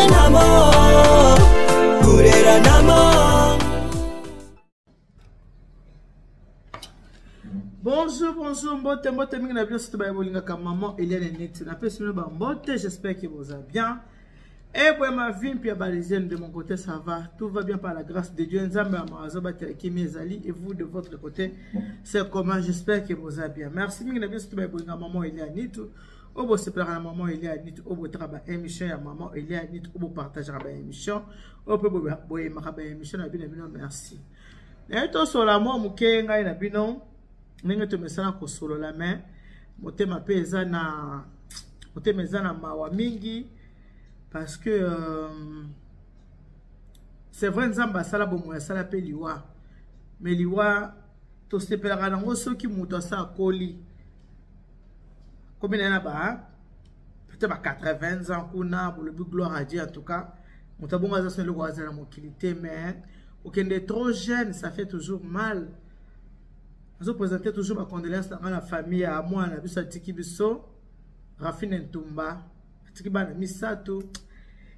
Gurenamo, Gurenamo. Bonjour, bonjour, mbote, mbote mingi na bino surtout baye bolingaka maman Eliane Neti. Napesi bino ba mbote, j'espère que vous allez bien. Et boye ma vie mpia balisienne de mon côté ça va, tout va bien par la grâce de Dieu. Nzambe ya mawazo batela kimia ezali et vous de votre côté, c'est comment? J'espère que vous allez bien. Merci mingi na bino surtout baye bolingaka maman Eliane Nitu. Oyo bosepelaka na maman Eliane Nitu, oyo botaka ba émission ya maman Eliane Nitu, oyo bopartageaka ba émission, oyo mpe boyemaka ba émission na bino, bino merci. Naye tosolola mwa moke ngai na bino ndenge tomesana kosolola, mais motema mpe eza na motema eza na mawa mingi parce que c'est vrai Nzambe asala bomoi, asala mpe liwa, mais liwa tosepelaka nango soki moto asa akoli komi na ye na ba peut-être ba 80 ans kuna, bolobi gloire à Dieu. En tout cas moto abongo aza so eloko aza na mokili te, mais okende trop jeune, ça fait toujours mal. Nazoprésente toujours bacondoléance na ngai na famille ya mwana na biso atiki biso, Rafine Ntumba, atiki bana misato.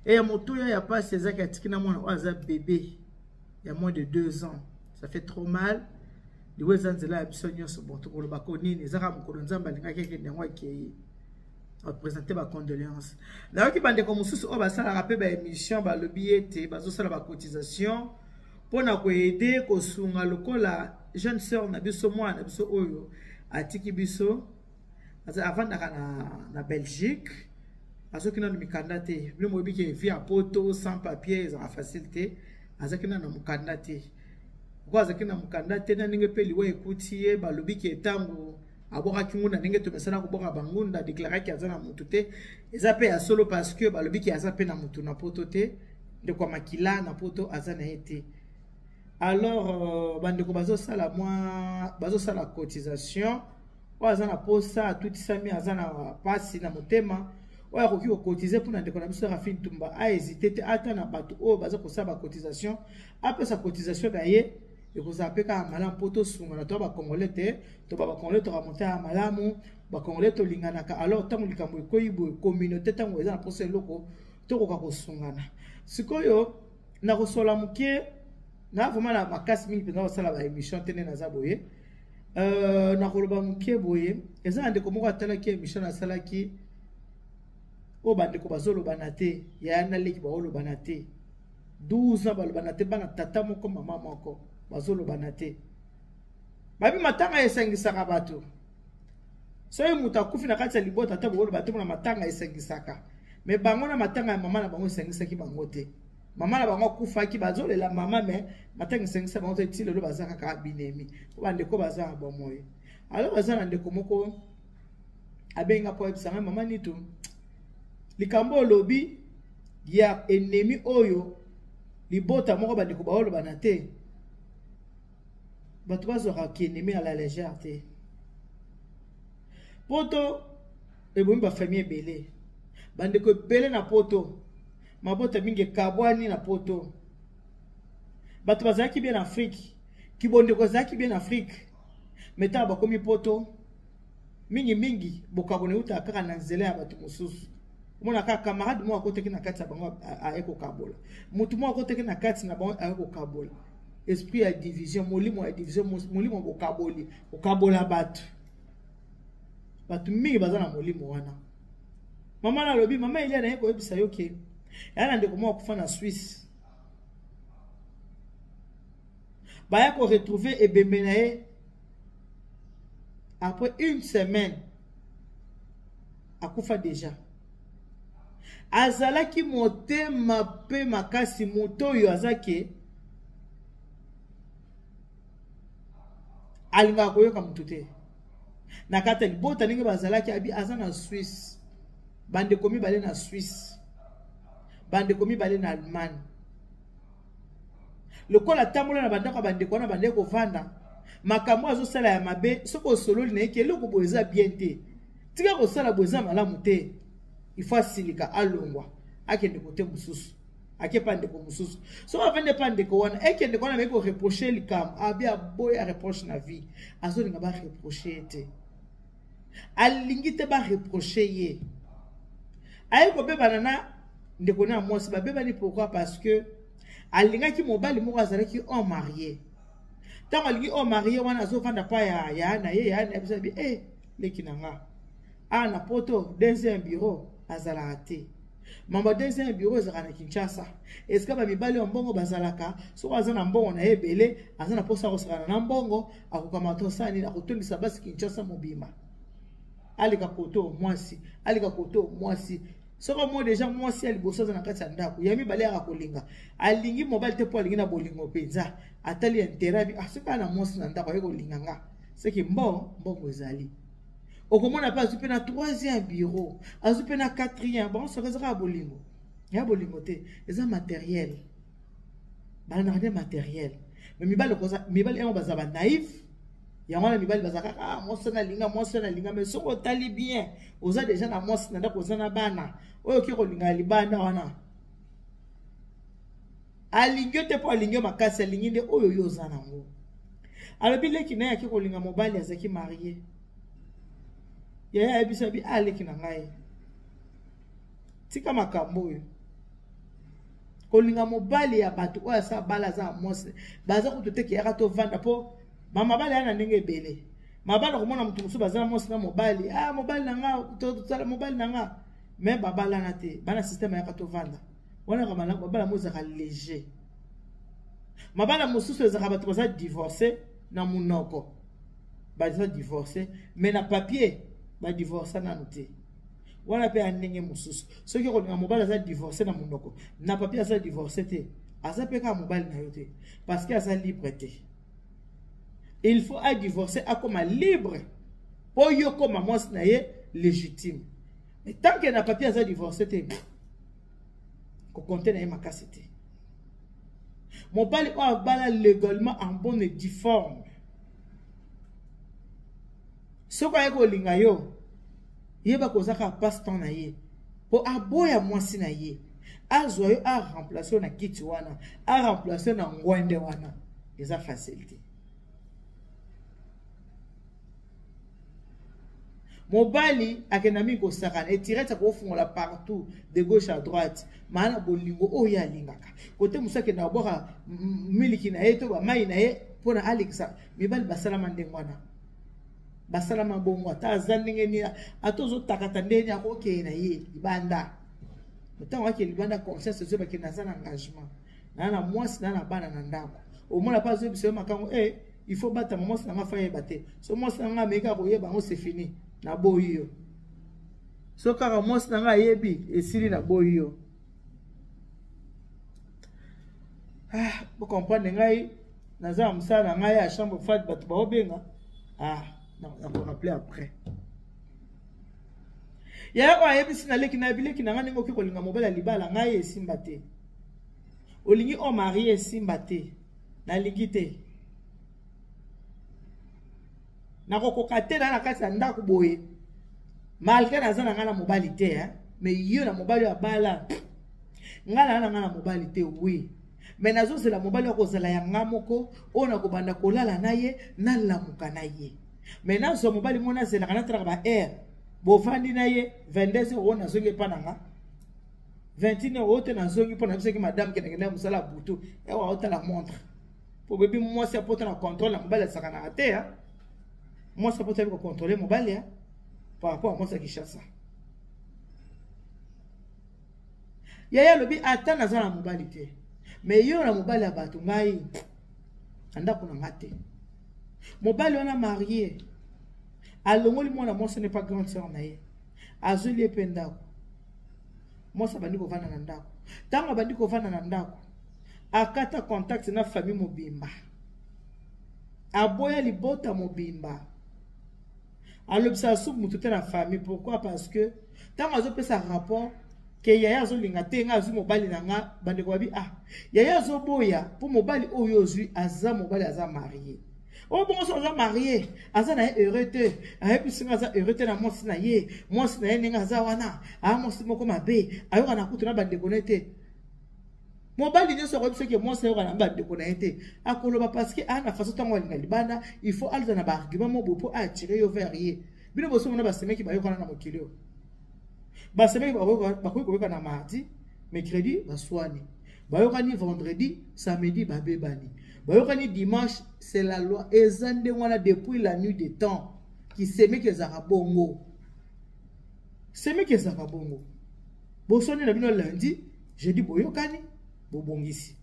E ya motuya ya pasi ezaki atiki na mwana oyo aza bébé ya moins de 2 ans, ça fait trop mal. Liwa eza nzela ya biso nyonso. Bon, tokoloba ko nini, eza kaka mokolo Nzambe alingaki ekende yango akei. Représente bacondoléance. Nayoki bandeko mosusu oyo basalaka mpe baémission, balobi ete bazosala bacotisation mpona koede kosunga lokola jeune sœur na biso, mwana na biso oyo atiki biso, avandaka na Belgique, azoki nano mikanda te. Bino boyebi ke vie ya poto sans papier ezalaka facile te. Azalaki nano na mokanda te. Ko azalaki na mokanda te na ndenge mpe liwa ekuti ye, balobi ke ntango abwakaki ngunda, ndenge tomesana kobwaka bangunda, deklaraki aza na motu te. Eza mpe ya solo parce que balobi ke aza mpe na motu na poto te, ndeko ya makila na poto aza na ye te. Alors bandeko bazosala mwa bazosala cotisation. Oyo aza na posa atutisami, aza na pasi na motema, oyo akoki kokotize mpona ndeko na biso Rafine Ntumba, ahésite te. Ata na bato oyo baza kosala bacotisation, apesa cotisation na ye, ekozala mpe kaka malamu mpo tosungana. To bacongolais te, to ba bacongolais toka ya malamu, bacongolais tolinganaka. Alors ntango likambo ekoyi boye, communauté ntango eza na mposa eloko, tokoka kosungana. Sikoyo nakosola moke na vraiment na makasi mingi mpenza kosala baémission te nde naza boye. Nakoloba moke boye, eza na ndeko moko atalaki émission nasalaki oyo bandeko bazolobana te, yaya na leki baolobana te, 12 ans balobana te, bana tata moko mama moko bazolobana te. Babi matanga esangisaka bato. Soki moto akufi na kati ya libota, ata bokoloba te mpona matanga esangisaka, me bango na matanga ya mama na bango esangisaki bango te. Mama na bango akufaki, bazolela mama, me matanga esangisa bango te. Ti lelo baza kaka binemi po bandeko baza na bomoi. Alors baza na ndeko moko abenga mpo ayebisa ngai: mama Nitu, likambo olobi ya ennemi oyo libota moko bandeko baolobana te, bato bazwaka kiennemi à la légère te. Poto ebomi bafamille ebele, bandeko ebele na poto, mabota mingi ekabwani na poto. Bato bazalaki bien na Afrique, kibondeko ezalaki bien na Afrique, mais ntango bakomi poto, mingimingi bokabwana eutaka kaka na nzela ya bato mosusu. Omona kaka camarade moko akotaki na kati ya bango, aye kokabola. Motu moko akotaki na kati na bango, aye kokabola. Esprit ya division, molimo ya division, molimo ya bokaboli, kokabola bato. Bato mingi baza na molimo wana. Mama nalobi, mama Elia, naye koyebisa yo ke ya na ndeko moko akufa na Suisse, baya koretrouve ebembe na ye après une semaine, akufa déjà. Azalaki motema mpe makasi, moto oyo aza ke alingaka koyoka motu te na kati ya libota ndenge bazalaki. Abi aza na Suisse, bandeko mibale na Suisse, bandeko mibale na Allemagne. Lokola atambola na bandako ya bandeko wana, bandeko kovanda, makambo azosala ya mabe, soki osololi na ye ke eloko boye eza bien te, tika kosala boye, eza malamu te, il faut asilika, alongwa, akende kote mosusu, ake pa ndeko mosusu. Soki avandi pa ndeko wana, eke ndeko wana ameki koreproche likambo, abi aboya reproche na vie, azolinga bareproche ye te, alingi te bareproche ye, aye kobebana na Ndeko na mwasi babebani. Pourquoi? Parce que alingaki mobali moko azalaki homme marié. Ntango alingi homme marié wana, azovanda pa ya ya na ye, ya na ye biso abi e leki na nga awa na Poto, deuxième bureau azalaka te. Mambo ya deuxième bureau ezalaka na Kinshasa, esika bamibali ya mbongo bazalaka. Soki aza na mbongo na ye ebele, aza na mposa kosakana na mbongo, akokama tosala nini? Akotondisa basi Kinshasa mobimba, aleka koto mwasi, aleka koto mwasi. Soki omoi deja mwasi ya liboso aza na kati ya ndako, ya mibale yaka kolinga, alingi mobali te mpo alingi na bolingo mpenza, atali intérêt abi: ah, soki na mwasi na ndako aye kolinga nga, seke mbongo ezali. Okomona mpe azwi mpe na troisième bureau, azwi mpe na quatrième. Bango soki ezaka ya bolingo, ya bolingo te, eza matériel, balandaka nde matériel. Mais mibali, mibali yango baza banaïf. Yango wana mibali baza kaka: ah, mwasi nalinga, mwasi nalinga. Mais soki otali bien, oza deja na mwasi na ndako, oza na bana. Oyo okoki kolinga libanda wana, alingi yo te mpo alingi yo makasi, alingi nde oyo yo oza nango. Alobi leki na ye ake kolinga mobali azalaki marié. Yaya ayebisi abi: aleki na ngai, tika makambo oyo, kolinga mobali ya bato oyo asa bala, aza na mwasi, baza kutu te. Keyaka tovanda, mpo bamabala ya na ndenge ebele. Mabala, komona moto mosusu baza na mwasi na mobali: ah, mobali na nga, tosala mobali na nga, mais babalana te, bana système ayaka tovanda wana. Mabala mo ezalaka léger. Mabala mosusu ezalaka bato baza divorce na monoko, baza divorce, mais na papier badivorce nanu te. Wana mpe ya ndenge mosusu. Soki okolinga mobali aza divorce na monoko, na papier aza divorce te, aza mpe kaka mobali na yo te, parce que aza libre te. Il faut adivorce, akoma libre, mpo yo koma mwasi na ye légitime. Mais tant que na papier aza divorce te, kocompter na ye makasi te. Mobali oyo abala légalement, en bonne et due forme, soki aye kolinga yo, yeba koza kaka passe temps na ye, mpo aboya mwasi na ye, azwa yo, aremplace yo na kiti wana, aremplace yo na ngwende wana, eza facile te. Mobali akenda mingi kosakana, etirete akofungola partout, de gauche à droite. Maa na bolingo oyo ye alingaka kote mosusu, akenda kobwaka miliki na ye to bamai na ye mpona alekisa. Mibali basalama ndenge wana, basalama bongo. Ata aza ndenge nini, ata ozotakata ndenge nini, akokende na ye libanda. Ntango akende libanda, conscience ezoyebake naza na engagement, naa na mwasi, naa na bana na ndako. Omona mpe azoyebisa yo makambo e il faut batama mwasi na nga, fa yeba te. So mwasi na nga ameki, akoyeba yango, c'est fini, naboyi yo. So kaka mwasi na nga ayebi, esili, naboyi yo. Ah, bocomprendre ngai, naza na mosala na ngai ya chambre froide, bato baobenga. Ah, nakorappeler après. Yaya oyo ayebisi na leki na yebi: leki na ngai, ndenge okoki kolinga mobali ya libala, ngai esimba te. Olingi o marié, esimba te, nalingi te, nakokoka te. Na kati ya ndako boye, malgré naza na ngai na mobali te, mais yo na mobali oyo abala, ngai naa na ngai na mobali te, oui, mais nazozela mobali oyo akozala ya nga moko, oyo nakobanda kolala na ye, nalamuka na ye. Mais nazwa mobali mo nazelaka, natalaka ba heure bovandi na ye, 22 heures oyo nazongi epa na nga, 21 heures oyo te nazongi, mpo na bisoki madame kendekende ya mosala ya butu, ewa otala montre, po bebi mwasi apota na contrôle na mobali asakanaka te. Ya mwasi apota yebi kocontrôle mobali ya par rapport à mwasi ya Kinshasa. Yaya alobi: ata naza na mobali te, mais yo na mobali ya bato, ngai na ndako na nga te. Mobali wana marié alongoli mwana mwasi ne pas grande sœur na ye, azweli ye mpe ndako. Mwasi abandi kovanda na ndako. Ntango abandi kovanda na ndako, akata contact na famille mobimba, aboya libota mobimba, alobisaka suku motu te na famille. Pourquoi? Parce que ntango azopesa rapport ke yaya azolinga te, nga azwi mobali na nga, bandeko babi: ah, yaya azoboya mpo mobali oyo ozwi aza mobali aza marié. Oyo bongo so aza marié, aza na ye heureux te. Ayebisi nga aza heureux te na mwasi na ye. Mwasi na ye ndenge aza wana, aa mwasi moko mabe, ayoka na kutu na bandeko na ye te. Mobali nyonso akoyebi soki mwasi ayoka na bandeko na ye te, akoloba, parce que aa na façon ntango alinga libanda, il faut aza na baargument mo boye mpo aatire yo vers ye. Bino bosomona basemeki bayokana na mokili oyo, basemeki bakoki koyoka na mardi. Mercredi baswani, bayokani vendredi, samedi babebani, bayokani dimanche. C'est la loi, eza ndenge wana depuis la nuit des temps. Kisemeki ezalaka bongo, semeki ezalaka bongo. Boswani na bino lundi, jeudi boyokani, bobongisi.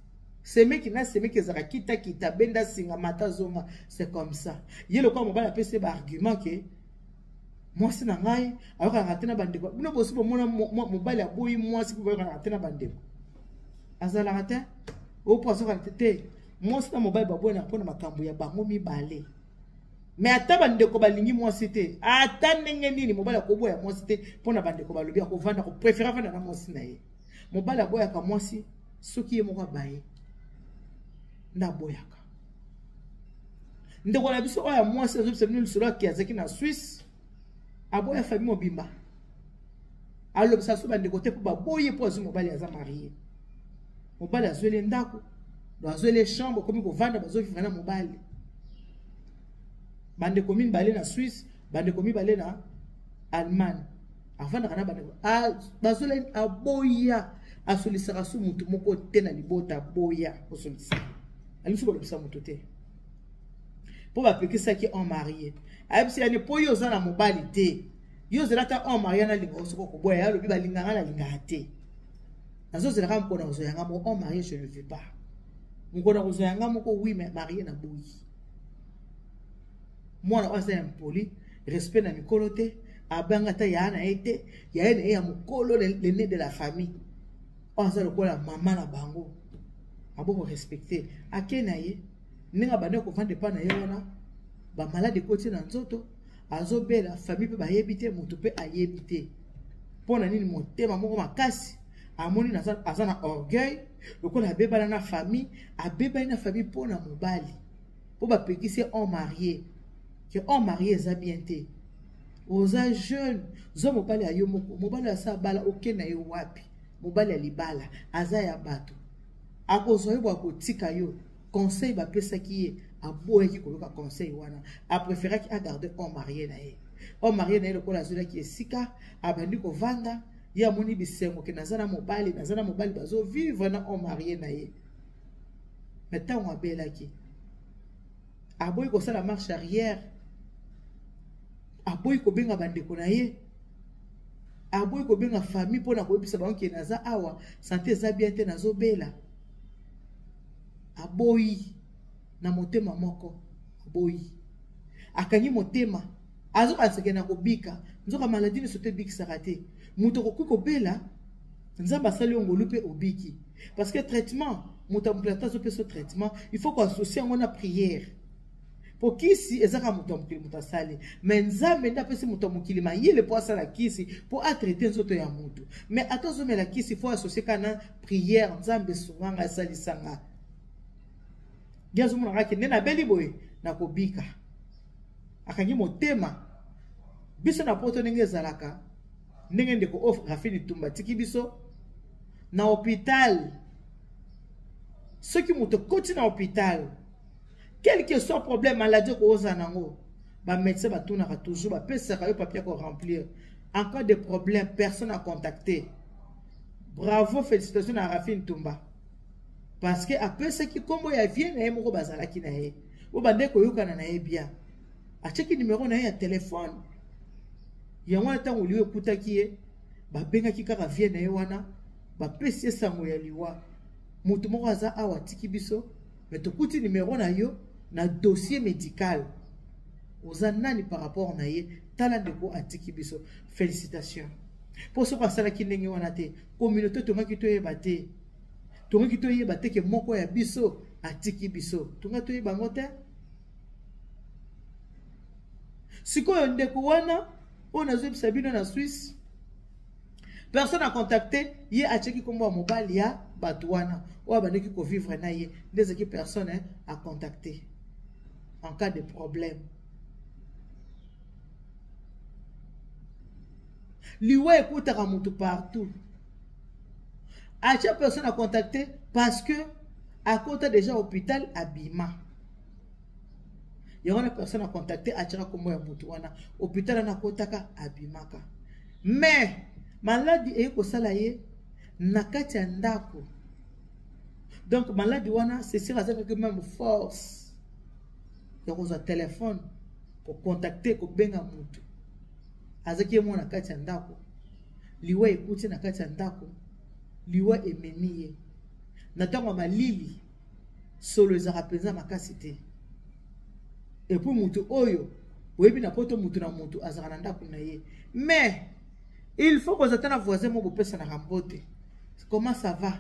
Semeki na semeki ezalaka kitakita, benda singa, mata zonga, c'est comme ça. Ye lokola mobali apesi ye baargument ke mwasi na ngai ayokanaka te na bandeko. Bino bosi bomona mobali aboyi mwasi mpo bayokanaka te na bandeko? Azalaka te. Opo azokana te te. Mwasi na mobali baboyanaka mpo na makambo ya bango mibale. Me ata bandeko balingi mwasi te, ata ndenge nini, mobali akoboya mwasi te mpo na bandeko balobi. Akovanda, kopréférer avanda na mwasi na ye. Mobali aboyaka mwasi soki ye moko abaye nde aboyaka. Ndeko na biso oyo ya mwasi azobisa bino lisolo ake azalaki na Swisse, aboya famille mobimba, alobisa so bandeko te mpo baboyi, mpo azwi mobali, aza marié, mobali azweli ndako, azweli chambre, okomi kovanda, bazovivre na mobali. Bandeko mibale na Swisse, bandeko mibale na Allemagne, avandaka na bandeko bazweli. Aboya, asolisaka so motu moko te na libota, aboya kosolisa, alingi kolobisa motu te mpo bapekisaki homme marié. Ayebisi yani mpo yo oza na mobali te, yo ozela ata homme marié nalinga soki okoboya. Ye alobi balinganga, nalingaka te, nazozelaka mokolo na kozwa yanga moko. Homme marié, je ne veux pas. Mokolo na kozwa yanga moko, oui, mais marié na boyi. Mwana oyo aza impoli, respect na mikolo te, abanga ata yaya na ye te, yaya na ye ya mokolo, l'aîné de la famille oyo aza lokola mama na bango, aboko respecte. Ake na ye ndenge abandi kovanda epai na ye wana, bamaladi ekoti na nzoto, azobela, famille mpe bayebi te, moto mpe ayebi te mpo na nini. Motema moko makasi, amoni aza na orgueil lokola abebana na famille, abebani na famille mpo na mobali, mpo bapekisi ye homme marié, ke homme marié eza bien te. Oza jeune, zwa mobali ya yo moko, mobali asa abala, oke na ye wapi? Mobali ya libala aza ya bato, akozwa yo bo akotika yo. Conseil bapesaki ye, aboyaki koyoka conseil wana, apréféraki agarde homme marié na ye. Homme marié na ye lokola azwelaki esika, abandi kovanda, ye amoni bisengo ke naza na mobali, naza na mobali, bazovivre na homme marié na ye. Me ntango abelaki, aboyi kosala marche arrière, aboyi kobenga bandeko na ye, aboyi kobenga famille mpona koyebisa bango ke naza awa, santé eza bien te, nazobela. Aboyi na motema moko, aboyi, akangi motema, azokanisake na kobika. Nzoka maladi nyonso te ebikisaka te. Moto akoki kobela, Nzambe asali yo ngolu mpe obiki, parce que traitement, moto ya mokili ata azopesa traitement, il faut koassocie yango na prière, po kisi eza kaka moto ya mokili moto asali, mais Nzambe nde apesi moto ya mokili mayele mpo asala kisi mpo atraite nzoto ya motu. Mais ata ozomela kisi, faut associe kaka na prière: Nzambe, esunganga, esalisanga. Ye azomona kaka nde nabeli boye, nakobika, akangi motema. Biso na Poto, ndenge ezalaka, ndenge ndeko oyo Rafini Tumba atiki biso na hôpital, soki moto ekoti na hôpital, quel que soit problème, maladie okozala nango, bamédecin batunaka toujours, bapesaka yo papier koremplir en cas de problème, personne à contacter. Bravo, félicitation na Rafine Tumba, parce que apesaki nkombo ya vie na ye moko, bazalaki na ye oyo bande koyokana na ye bien, atiaki numero na ye ya telefone. Yango wana ntango liwa ekutaki ye, babengaki kaka vie na ye wana, bapesi ye sango ya liwa: moto moko aza awa, atiki biso, me tokuti numero na yo na dossier médical, oza nani par rapport na ye? Tala, ndeko atiki biso. Félicitation, mpo soki asalaki ndenge wana te, communauté tongaki toyeba te, tongaki toyeba te ke moko ya biso atiki biso, tongaki toyeba yango te. Sikoyo ndeko wana oyo nazoyebisa bino na Swisse, personne a contacté ye, atiaki nkombo ya mobali ya bato wana oyo abandaki kovivre na ye, nde ezalaki personne à contacter en cas de problème. Liwa ekutaka motu partout. Atia personne à contacter parce que akota déjà hôpital, abima. Yango wana personne à contacter, atiaka nkombo ya motu wana, hôpital wana akotaka, abimaka. Mais maladi eye kosala ye. Na kati ya ndako. Donc maladi wana, c'est sûr azalaki même force ya kozwa telefone, kocontacte, kobenga motu. Azalaki ye moko na kati ya ndako. Liwa ekuti na kati ya ndako, liwa ememi ye. Na ntango ya malili, solo ezalaka mpenza makasi te. Et puis motu oyo oyebi na poto, motu na motu azalaka na ndako na ye, mais il faut kozala ta na voisin moko bopesanaka mbote, comment ça va.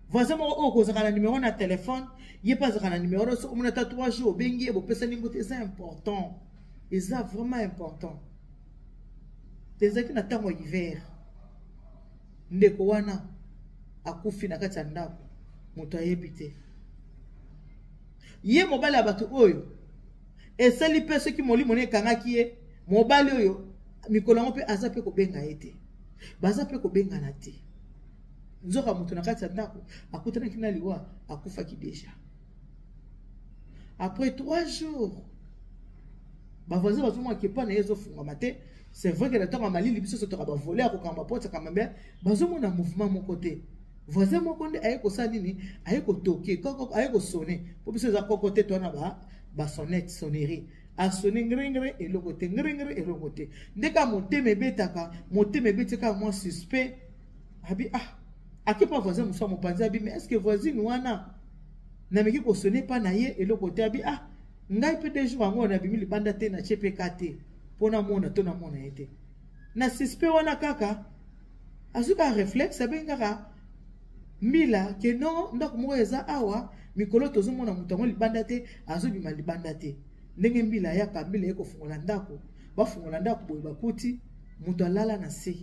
Voisin moko oyo kozalaka na numero na telefone, ye mpe azalaka na numero. Soki omoni ata 3 jours, obengi ye, bopesani mbote, eza important, eza vraiment important. Ezalaki na ntango ya hiver. Ndeko wana akufi na kati ya ndako, moto ayebi te. Ye mobali ya bato oyo esali mpe soki molimo ne ekangaki ye, mobali oyo mikolo yango mpe aza mpe kobenga ye te, baza mpe kobengana te. Nzoka moto na kati ya ndako akutanaki na liwa, akufaki déjà. Après 3 jours, bavoisin bazomona kepa na ye ezofungama te. C'est vrai que na ntango ya malili, biso sotoka bavolets ya kokanga baporte akamba, mbe bazomona mouvement moko te. Voisin moko nde aye kosala nini? Aye kotoke koko, aye kosonner, mpo biso eza koko te, towana basonnette, sonnerie. Asonner ngringri, eloko te, ngringri, eloko te. Nde kaka motema ebetaka, motema ebeti kaka mwa suspect. Abi ah, ake mpa voisin mosusu ya mopanzi. Abi: mais est ce que voisine wana nameki kosonner mpa na ye, eloko te? Abi: ah, ngai mpe 2 jours yango nabimi libanda te, natie mpe ka te mpo namona to namona ye te. Na suspect wana kaka azwi kaka réflexe, abengi kaka mbila ke non, ndako moko eza awa, mikolo tozomona moto yango libanda te, azobima libanda te. Ndenge mbila ayaka, mbila ye kofungola ndako, bafungola ndako boye, bakuti moto alala na se.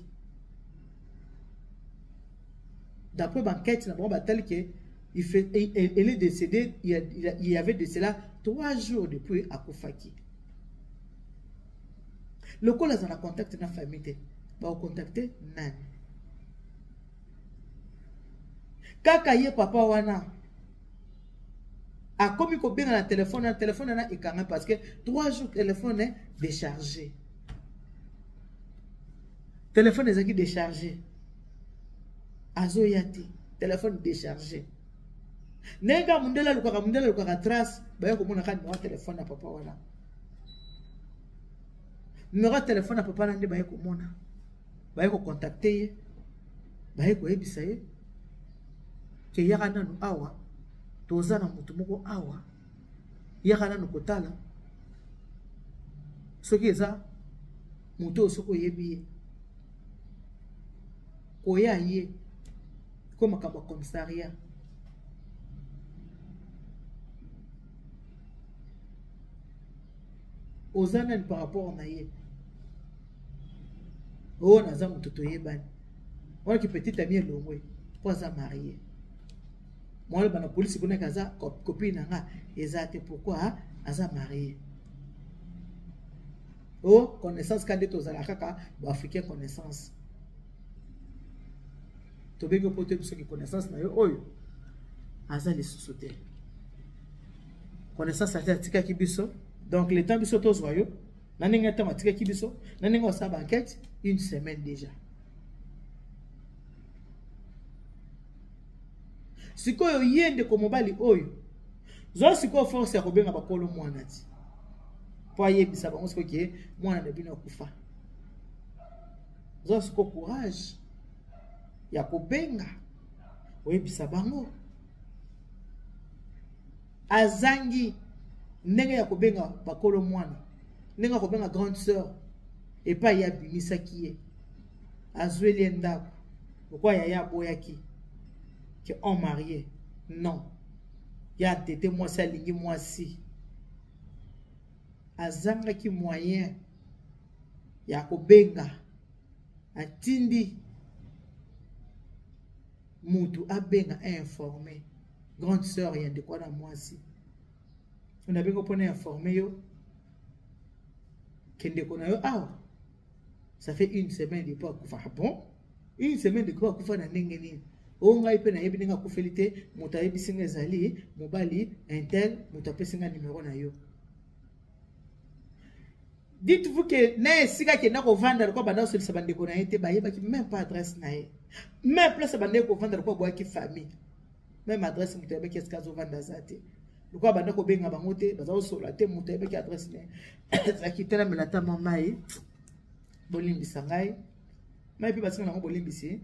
D'après baenquête na bango, batali ke il fait, elle est décédée il y avait de cela 3 jours depuis akufaki. Lokola aza na contact na famille te, bakocontacte nani? Kaka ye papa wana akomi kobenga na telefone, na telefone wana ekanga, parce que 3 jours telefone déchargé, telefone ezalaki déchargé, azoya te, telefone déchargé. Ndenge kaka mondele alukaka, mondele alukaka trace, baya komona kaka numero ya telefone ya papa wana. Numero ya telefone ya papa wana nde baye komona, baye kocontacter ye, baye koyebisa ye ke yaka nanu awa, toza na motu moko awa, yaka nanu kotala soki eza motu oyo, soki oyebi ye. Koya ye ko makambo ya commissariat. Oza nani par rapport na ye? Oyo naza moto toyebani wana, ki petit ami elongwe mpo aza marié. Mwana bana polisi kunaki aza copine na nga eza te. Pourquoi aza marié? O connaissance ka nde tozala kaka baafricain, connaissance tobengi mpo toyebi soki connaissance na yo oyo aza lisusu te. Connaissance ate atikaki biso, donc le temps biso tozwa yo na ndenge ntango atikaki biso, na ndenge osala baenquête, une semaine déjà. Sikoyo ye ndeko mobali oyo zwa sikoyo force ya kobenga bakolo mwana ti mpo ayebisa bango sikoyo ke mwana na bino akufa. Zwa sikoyo courage ya kobenga, oyebisa bango. Azangi ndenge ya kobenga bakolo mwana, ndenge ya kobenga grande sœur epai ye abimisaki ye, azweli ye ndako. Lokwa yaya aboyaki ke homme marié, non, ya tete mwasi alingi mwasi. Azangaki moyen ya kobenga, atindi mutu abenga, informe grande sœur ya ndeko wana mwasi. Nabengi mpona informe yo ke ndeko na yo awa, ça fait une semaine depuis akufa. Ah bon, une semaine depuis akufa? Na ndenge nini? Oyo ngai mpe nayebi ndenge akufeli te. Moto ayebisi nga ezali mobali un tel, moto apesi nga numero na yo. Dites-vous que na esika akenda kovanda lokola banda kosolisa bandeko na ye te, bayebaki même pas adresse na ye, même place abandaki kovanda lokola boyaki famille, même adresse moto ayebaki esika azovanda aza te. Lokola banda kobenga bango te, baza kosola te, moto ayebaki adresse na ye ezalaki te. Namela ata mwa mai, bolimbisa ngai, mai mpe basinga nango, bolimbisi.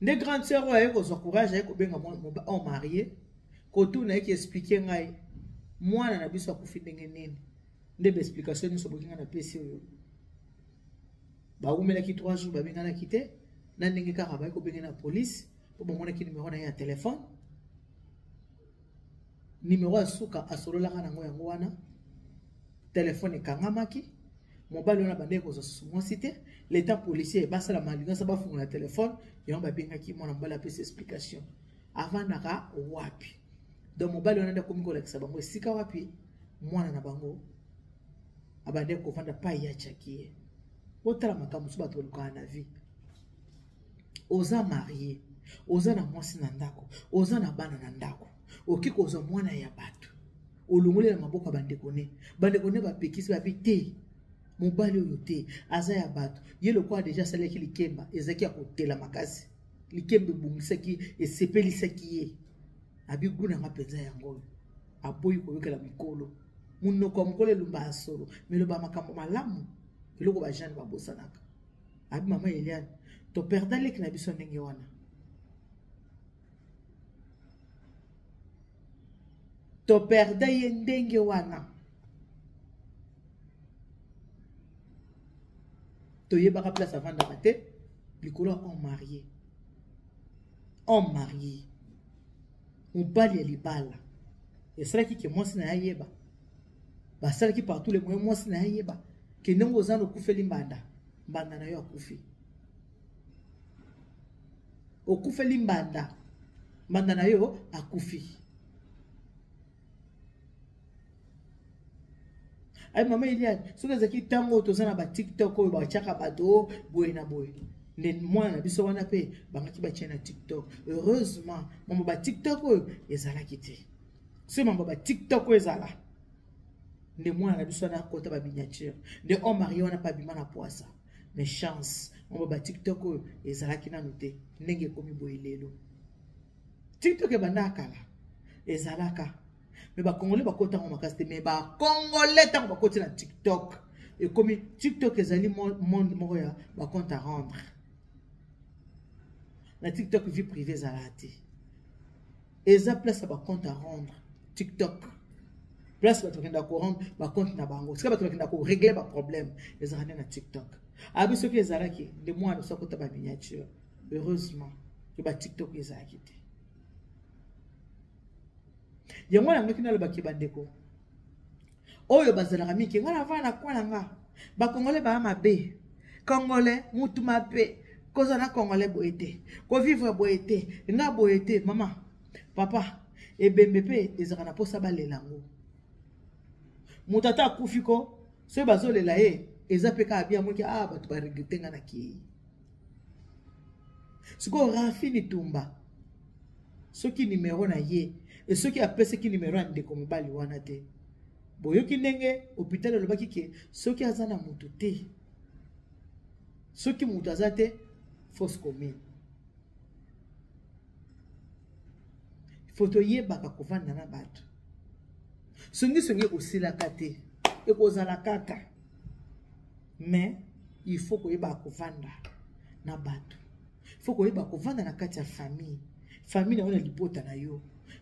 Nde grande sœur oyo aye kozwa courage, aye kobenga homme marié, kotuna ye, ki expliquer ngai mwana na biso akufi ndenge nini. Nde baexplication nyonso boki ngai napesi oyo, bawumelaki 3 jours, babenganaki te na ndenge kaka baye kobenge na police mpo bamonaki numero na ye ya telefone, numero ya suka asololaka nango yango wana. Telefone ekangamaki, mobali wana bandeki kozwa susu mwasi te. L'état policier basala malinga, bafungola telefone yango, babengaki mwana mobali, apesa explication avandaka wapi. Donc mobali wana nde akomi kolakisa bango esika wapi mwana na bango abandeki kovanda, pai ya tiaki ye. Botala makambo mosusu bato balukaka na vie. Oza marié, oza na mwasi na ndako, oza na bana na ndako, okoki kozwa mwana ya bato, olongoli na maboko ya bandeko ne. Bandeko ne bapekisi, babi te, mobali oyo te, aza ya bato. Ye lokola deja asalaki likemba, ezalaki ya kotela makasi, likemba ebongisaki, esepelisaki ye, abi gu nanga mpenza yango oyo. Aboyi koyokela mikolo, monoko ya mokolo elumba ya solo, meloba makambo malamu, eloko bajeune babosanaka. Abi mama Eliane, toperda leki na biso ndenge wana, toperda ye ndenge wana, toyebaka place avandaka te, likolo ya homme marié. Homme marié, mobali ya libala, esalaki ke mwasi na ye ayeba. Basalaki partout le moyen mwasi na ye ayeba ke ndenge oza na okufeli mbanda, mbanda na yo akufi, okufeli mbanda, mbanda na yo akufi. Ayi mama Eliane, soki ezalaki ntango oyo toza na batiktok oyo batiaka bato boye na boye, nde mwana na biso wana mpe bangaki batie na TikTok. Heureusement mambo batiktok oyo ezalaki te. Soki mambo batiktok oyo ezala, nde mwana na biso wana akota baminiature, nde homme marié wana mpe abima na poisa. Mais chance, mambo batiktok oyo ezalaki nanu te ndenge ekomi boye lelo. TikTok ebanda kala, ezalaka, me bacongolais bakota yango makasi te. Me bacongolais ntango bakoti na TikTok, ekomi TikTok ezali monde moko ya bacompte à rendre. Na TikTok vie privée ezalaka te, eza place ya bacompte à rendre. TikTok place bato bakenda korendre bacompte na bango, sika bato bakenda korégler baproblème ezalaka nde na TikTok. Abi soki ezalaki, nde mwana oso akota baminiature. Heureusement ke batiktok ezalaki te. Yango nangaki nalobaki, bandeko oyo bazalaka mingi, ngai navanda na kwa na nga, bakongole baya mabe, congolais mutu mabe, kozala na congolais boye te, kovivre boye te, nga boye te. Mama, papa, ebembe mpe ezalaka na mposa balela yango. Moto ata akufi ko, soki bazolela ye, eza mpe kaka bien. Amoniki ah, bato baregrete nga na kei. Sikoyo Rafini Tumba, soki nimero na ye e, soki apesaki nimero ya ndeko mobali wana te, boyoki ndenge hôpital elobaki ke soki aza na motu te, soki moto aza te, fausse commune. Fo toyebaka kovanda na bato. Songisongi ekosilaka te, ekozala kaka, mais il faut koyeba kovanda na bato, il faut koyeba kovanda na kati ya famille, famille na yo, na libota na yo,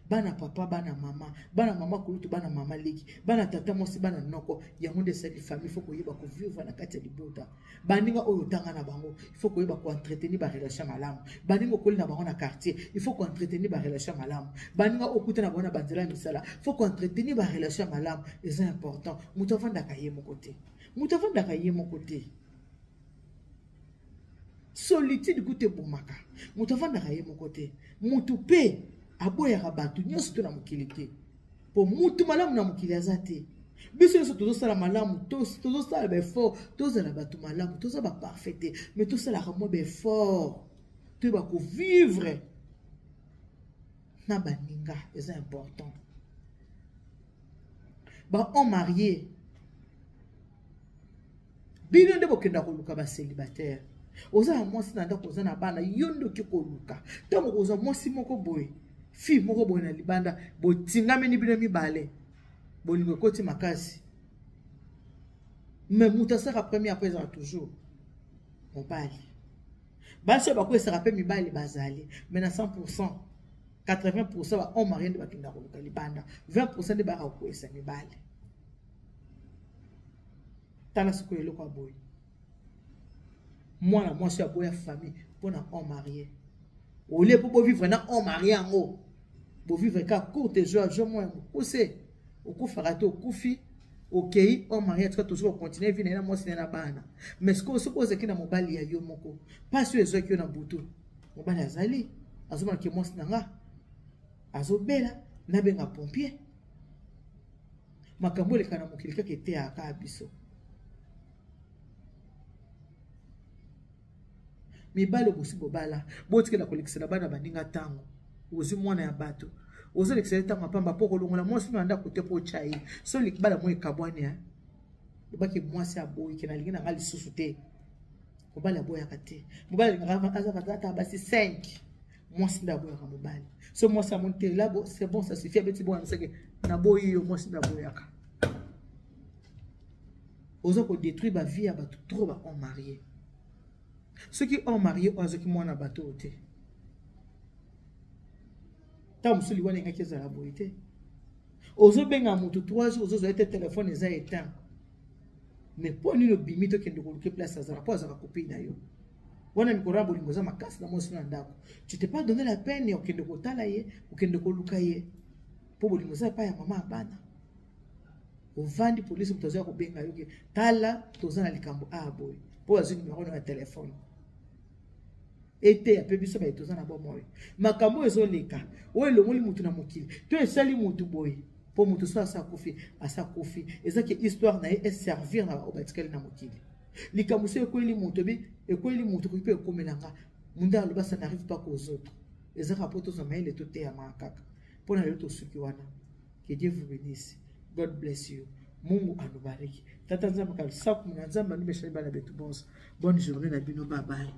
bana papa, bana mama, bana mama kulutu, bana mama leki, bana tata mwasi, bana noko, yango nde esali famille. Faut koyeba kovivre na kati ya libota. Baninga oyo otanga na bango, il faut koyeba koentretenir barelation malamu. Baninga okoli na bango na quartier, il faut koentretenir barelation malamu. Baninga okuta na bango na banzela ya misala, faut koentretenir barelation malamu, eza important. Moto avandaka ye moko te, moto avandaka ye moko te. Solitude kuta ebomaka. Moto avandaka ye moko te. Motu mpe aboyaka bato nyonso to na mokili te, po mutu malamu na mokili aza te. Biso nyonso tozosala malamu, tozosala baeffort, tozala bato malamu. Toza baparfait te, mais tosalaka mwa baeffort. Toyeba kovivre na baninga, eza important. Bahomme marié, bino nde bokenda koluka bacélibataire. Oza na mwasi na ndako, oza na bana, yo nde oki koluka. Ntango kozwa mwasi moko boye, fille moko boye na libanda, botingameni bino mibale, bolingo ekoti makasi. Mais moto asalaka premier après ezala toujours mobali. Basi oyo bakwesaka mpe mibali bazali, mais na 100, 80 bahomme marié nde bakenda koluka libanda, 20 nde bayaka kokwesa mibali. Tala sikoyo eloko ya boye, mwana mwasi oyo aboya famille mpo na homme marié. Olie mpo bovivre na homme marié yango, bovivre ka courte joie, joie moko ya mokuse, okufaka te, okufi, okei, homme marié atika toujours kocontinue vie na ye na mwasi na ye na bana. Mais sikoyo soki ozalaki na mobali ya yo moko, mpasi oyo ezwaki yo na butu, mobali azali azomona ke mwasi na nga azobela, nabenga pompier. Makambo eleka na mokili kaka eteyaka biso. Mibali obosi bobala, botikela kolekisela bana baninga ntango. Ozwi mwana ya bato, ozolekisa ye ntango ya pamba mpo kolongola mwasi na ndako te mpo otya ye. So libala mo ekabwani, lobaki mwasi aboyi ke nalingi na nga lisusu te. Mobali aboyaka te. Mobali alingaka azaka ata basi 5, mwasi nde aboyaka mobali. So mwasi amoni te labo, c'est bon, ça suffit, abeti bongo seke naboyi yo. Mwasi nde aboyaka. Oza kodétruire bavie ya bato trop, bahomme marié. Soki homme marié oyo azwaki mwana bato oyo te, ntango mosusu liwa nengaki ezala boye te. Ozobenga motu 3 jours, ozozwa ete telefone eza éteint. Mais mpo nini obimi tokende koluka place azala, mpo azalaka copine na yo wana? Mikolo ya bolingo eza makasi na mwasi na ndako, tu t'es pas donné la peine ya kokende kotala ye, kokende koluka ye, mpo bolingo eza epai ya mama ya bana. Ovandi, polisi moto azoya kobenga yo ke tala, toza na likambo a boye, mpo azwi numero na ya telefone. Eteya mpe biso baye toza na bomoi, makambo oyo ezoleka, oyo elongoli motu na mokili to esali motu boye, mpo motu so asa akufi, asa akufi, eza ke histoire na ye eservir na baoyo batikali na mokili. Likambo so ekweli moto, bi ekweli moto, koki mpe ekomela nga. Munde aloba, ça n'arrive pas qu'aux autres. Ezaka mpo tozwa mayele, toteyamaka kaka. Mpo na lelo tosuki wana. Que Dieu vous bénisse. God bless you. Mungu anubariki. Tata Nzambe kalusaku na Nzambe anubeshani bana betu bonso. Bonne journée na bino, bye bye.